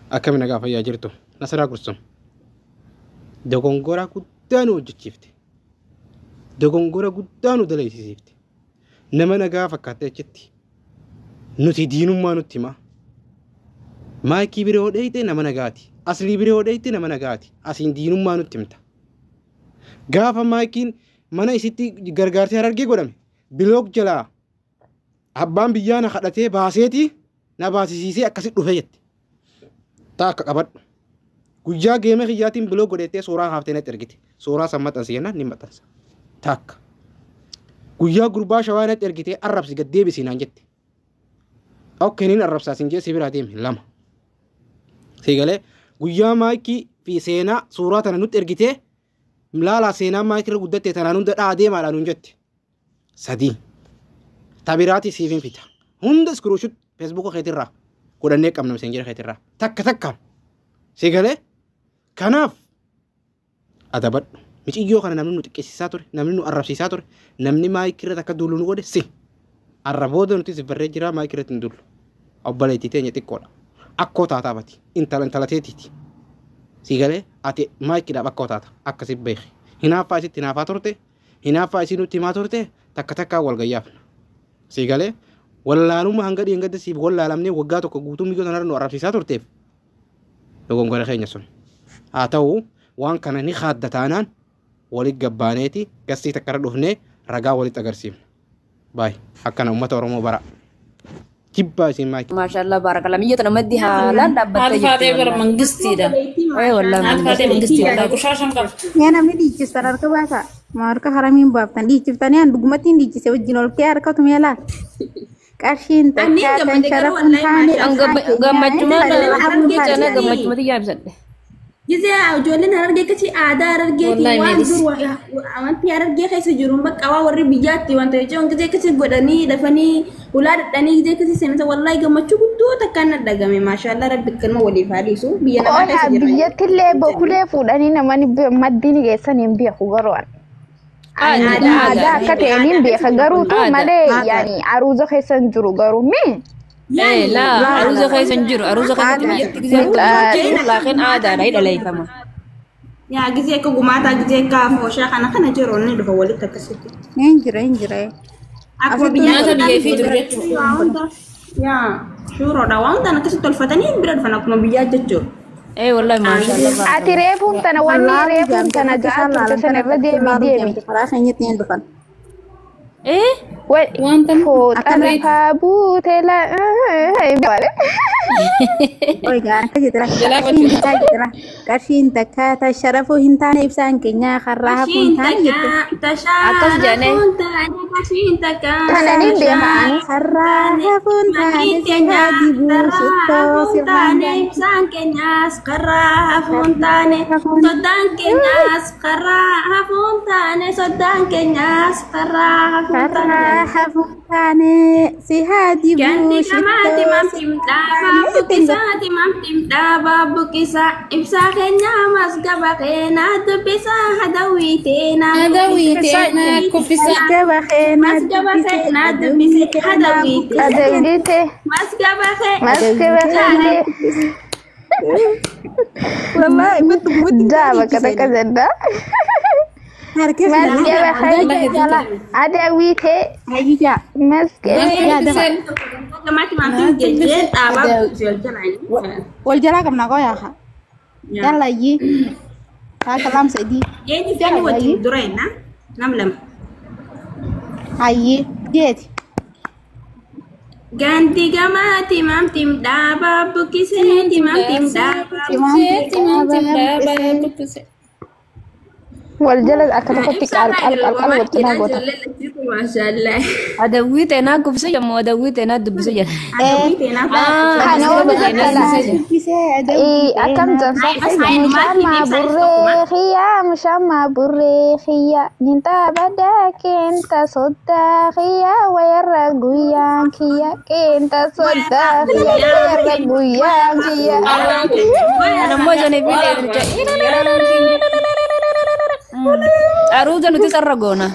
Akkami nagaa fayyaa jirtu? Nasaraa Gursum. Dogongora guddaa nu hojjechiifte. Dogongora guddaa nu dalaisiifte. Nama nagaa fakkaattee achitti. Nuti diinummaa nutti himaa. Maayikii bira yoo dheeyte nama nagaati. Aslii bira yoo dheeyte nama nagaati. Asiin diinummaa nutti himta. Gaafa maayikiin mana isitti gargaarsee Harargee godhame block jalaa abbaan biyyaa na kadhatee baaseeti na baasisiisee akkasi dhufe jette. Taa akka qabadhu. Guyyaa geeme kiyyaatiin block godhettee suuraa kaaftee natti ergite. Suuraa san maxxansi jennaan ni maxxansa. Takka. Guyyaa gurbaa shawaa natti ergitee arrabsi gad deebisi naan jette. Okay, nin arrabsaa sin jee si biraa deeme lama. Si galee guyyaa maayikii fi seenaa suuraa tana nutti ergitee laalaa seenaa maayikii irra guddatte tanaan hunda dhaa deemaadhaan nuun jette. Sadii. Tabiraati siif hin fita. Hunda screenshot feesbuuka keetirraa godhannee qabna messenjera keetirraa. Takka takkaan. Si galee kanaaf adabadhu. Miciyyoo kana namni nu xiqqeessisaa ture, namni nu arrabsiisaa ture, namni maayikii irratti akka duulu nu godhe si. Arra booda nuti si barree jira maayikii irratti hin duullu. Obboleettii teenya xiqqoodha. Akkoo taataa bati. Intala intala teetiiti. Si galee ati maayikiidhaaf akkoo taata. Akkasi beeki. Hinaaffaa isitti hinaafaa turte, hinaaffaa isii nutti himaa turte, takka takkaan wal gayyaafna. Si galee wallaalummaa hanga dhiyeengadda siif wallaalamnee waggaa tokko guutuu miyyoo sanarra nu arrabsiisaa turteef dogongora keenya sun. Haa ta'u waan kana ni kaadda taanaan walit gabbaaneeti gassii takka irra dhufnee ragaa walitti agarsiifna. Baay akkana uummata Oromoo bara. Jibbaa isin maayikii. Maashaallah baarakallah biyya tana maddi haalaan dhaabbattee Haati jirti faatee bara wallahi. mangistiidha. Ee wallahi Haati faatee mangisti. mangistii wallahi qushaashan qabdi. Yaa namni dhiichistan harka baasaa. Ma harka haramiin baaftan dhiichiftanii an dhugumatti hin dhiichise wajjin ol kee harkatu mee laal. Qarshiin Anniin takkaa kan gammade garuu sharafuun wallahi taane An ibsaan keenyaa gammachuma intala Harargee hafuun cana taane. gammachuma xiyyaa ibsadhe. Gizee ijoolleen Harargee akkasii aadaa Harargeetiin Wallahi waan meelis. dur wanti Harargee keessa jiru bakka waa warri biyyaatti wanta jechuun gizee akkasii godhanii dafanii ulaa dhadhanii gizee akkasii seenata wallahi gammachuu guddoo takkaan na dhagame maashaallah rabbi kanuma waliif haa dhiisu biyya namaa Qola keessa jirra. biyyattillee bokulee fuudhanii namani maddii ni geessan hin beeku garuu an. Aadaadha Aadaa aadaadha. akka ta'een hin beeka garuutu Aadaadha. malee yaani aruuza keessa hin jiru garuu mi Ee laa aruuza keessa hin jiru aruuza keessatti biyyatti gizee mixaa jiru laakiin aadaadha hidhaleeffama. Yaa gizee akka gumaataa gizee akka fooshaa kana kana jiru inni dhufa walitti akkasitti. Hin jira hin jira. Akkuma Asittuu biyyaa Nyaata keessatti biyya fi jiru jechuudha. waa hunda yaa shuuroodha waa hundaan akkasitti tolfatanii bira dhufan akkuma biyyaa jechuudha. Ee wallahi maashaallah ati baarakallah. reefuun tana wanni Wallaahi reefuun jaamte tana akka ja'aa isaan turte laalan sana kana irra akkatti deemi laaluu deemi. deemte karaa keenyatti hin dhufan. Ee Wanta Fooxa Akkana lafaa buute la. Oi gaan akka jedhara jalaa qarshiin gochuudha. takkaa jedhara qarshiin takkaa ta sharafuu hin taane ibsaan keenyaa karraa hafuu hin Kashiin taane jette. takka Akkas jedhane. tashaarafuun taane kashiin takka Kana nin beeka ani. Karraa taane hafuun taane makiin si haa keenya dibuu tarraa shittoo hafuun sirraan taane gaante. ibsaan keenyaas karraa hafuun taane Hafuun soddaan keenyaas karraa hafuun taane soddaan keenyaas karraa hafuun taane karraa hafuun taane si haa dibuu Gandi kamaati shittoo mamtim sirraan dhaabaa gaante jette. buqqisaati mamtim dhaabaa buqqisa ibsaa keenyaa masgaba keenaa dubbisaa hadawii teenaa Adawii kuffisa teenaa kuffisa. Masgaba keenaa masgaba dubbise keenaa adawwii dubbise keenaa hadawii buqqise. Adawwite masgaba maskaba keenaa keenya Wallahi baddu gubatti daa bakka takka jedha. Harka fidaa. Maskaba Wallahi keenya hedduu ta'e. adawwite Hayyyaa. maskaba. Yaa dafa. kamaati mamtim jejjee dhaabaa buqqise wal jalaan Wal jalaa qabna qoyaa haa. Yalla iyyii. Taa kalaam sadii. eenyu fi wajjin dura jenna nam lama. Hayyee. Jeeti. Gandi gamaati mamtim dhaabaa buqqiseeti mamtim dhaabaa Seeti mamtim dhaabaa buqqise. Wal jala akka tokkotti qaal qaal qaal qaal wal cinaa goota. Maashaallah. Adawwii teenaa kuffise jedhamu adawwii teenaa dubbise jedha. Adawwii teenaa Kana Masgaba oolu keenyaa jala. dubbise jedha. Dubbisee adawwii Akkam teenaa jedha. Mushama burree xiyyaa mushama burree xiyyaa ninta badaa keenta soddaa xiyyaa wayarra guyyaan kiyya keenta soddaa xiyyaa wayarra guyyaan kiyya. Kan ammoo isaan fi. Aruuza nuti sarara goona.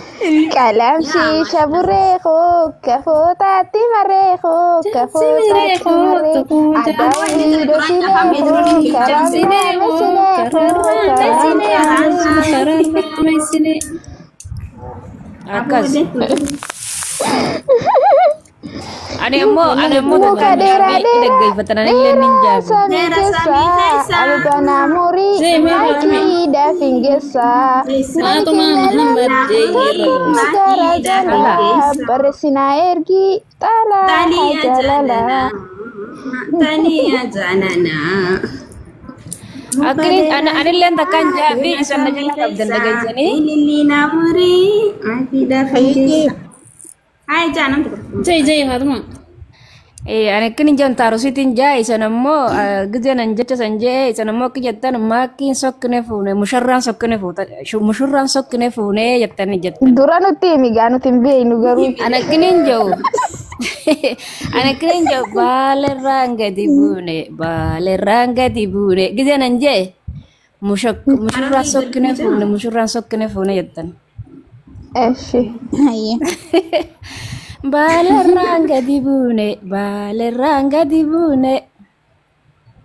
Qalamshiisha burree koo kafootaatti marree koo kafootaatti marree addaawwii dhosinee koo kararraa mesinee koo kararraa mesinee. Akkas. Ani ammoo Muka dheeraa dhaggeeffatan illee nin dheeraa jaabu. samii keessa albanaa murii maakiidha fingeessa Faatuma Muhammad tokkummaa gara jalaa barreessinaa ergii xaalaa Taniya jaalalaa. jaalala. Taniya jaalala. Akkini anilleen takkaan jaafi isan na jala qabdan dhageessanii. Ililli namurii maakiidha fingeessa. Hai jaanam tokko. Jai jai Faatuma. Ani akkini jaan taarusiitiin jaa isan ammoo gizeen an jecha san jee isan ammoo akki jettan maakkiin sokkine fuune musharraan sokkine fuute mushurraan sokkine fuune jettanii jettan. Dura nutti himi gaa nuti hin beeknu garuu. Ani akkiniin jiru ani akkiniin jiru baalerraan gadi buune baalerraan gadi buune gizeen an jee mushurraan sokkine fuune mushurraan sokkine fuune jettan. Eshi. Hayyee. Baalerraan gadi buune baalerraan gadi buune.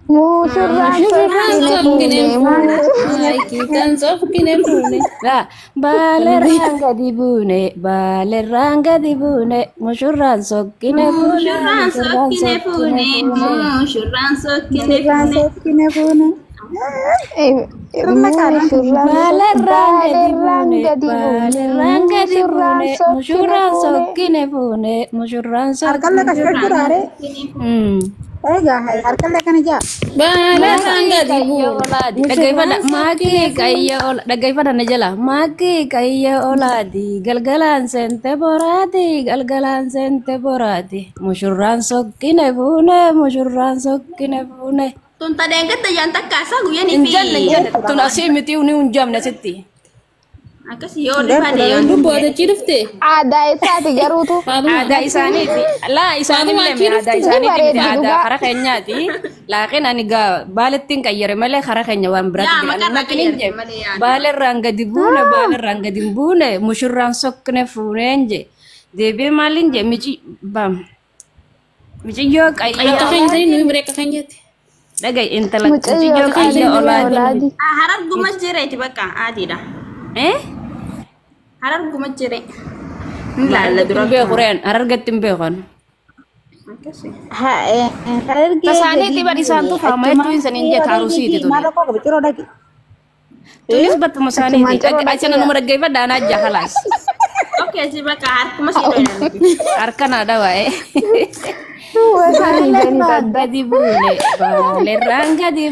Mushurraan Mushurraan sokkine sokkine fuune. fuune. Maakiidhaan sokkine fuune. Laa baalerraan gadi buune baalerraan gadi buune mushurraan sokkine fuune Mushurraan mushurraan sokkine sokkine fuune. fuune. Mushurraan sokkine Mushurraan fuune. sokkine fuune. Sirna kaadhaan Mushurraan Baalerraan gadi baalerraan buune gadi buune. baalerraan gadi Mushurraan buune sokkine mushurraan fuune. sokkine fuune mushurraan Harkallee sokkine. kas jiraare. Egaa harkallee kana jaa. Baalerraan Maakii gadi qayya buune. olaati dhaggeeffadha Mushurraan maakii sokkine qayya fuune. ola dhaggeeffadha na jala maakii qayya olaati galgalaan seente boraati galgalaan seente boraati mushurraan sokkine fuune mushurraan sokkine fuune. Tun tadeen gadda jaan takkaasaa guyyanii Hin janne hin fi janne tun asii miti ni hin jamne asitti. akkasii yoo dhufaa deeman. Lubbu ati achi dhufte. Aadaa isaati garuutu. Faatuma. Aadaa isaaniiti. Laa Faatuma isaanillee achi aadaa dhufte. Ni isaaniiti miti bareeddi aadaa dhugaa. kara keenyaati. Laakiin ani gaa baalettiin qayyare malee kara keenya waan biraatti Yaa jira. maqarraa Nakkin hin qayyarte jee malee yaada. baalerraan gadi buune baalerraan gadi hin buune mushurraan sokkine fuuneen jee deebi'ee maaliin jee mici baam miciyyoo qayya Akka keenya olaati sanii nuyi biree akka keenya jette. dhagaye intala Mucayyoo miciyyoo Akka qayya keenya qayya olaati olaati. Hararguma jireeti bakka adiidha. eh Hararguma jire. Hin laalla harargatti dura. hin beeku reen harargatti hin beekan. Akkasii. Harargee gadi Tasaaniitti bar buune. isaantu faama Achumaan jechuun isaniin jee harargee taarusiiti maal tuni. rakkoo qaba ciroo dhaqi. Tunis battuma Achumaan isaaniiti. ciroo Achana dhaqiya. numa dhaggeeffadhaa anaa jaa halaas. Okei, si bakka harkuma si dhoyan. Harka naa dhawaa'e. Waan Baalerraan Gadi buune baalerraan gadi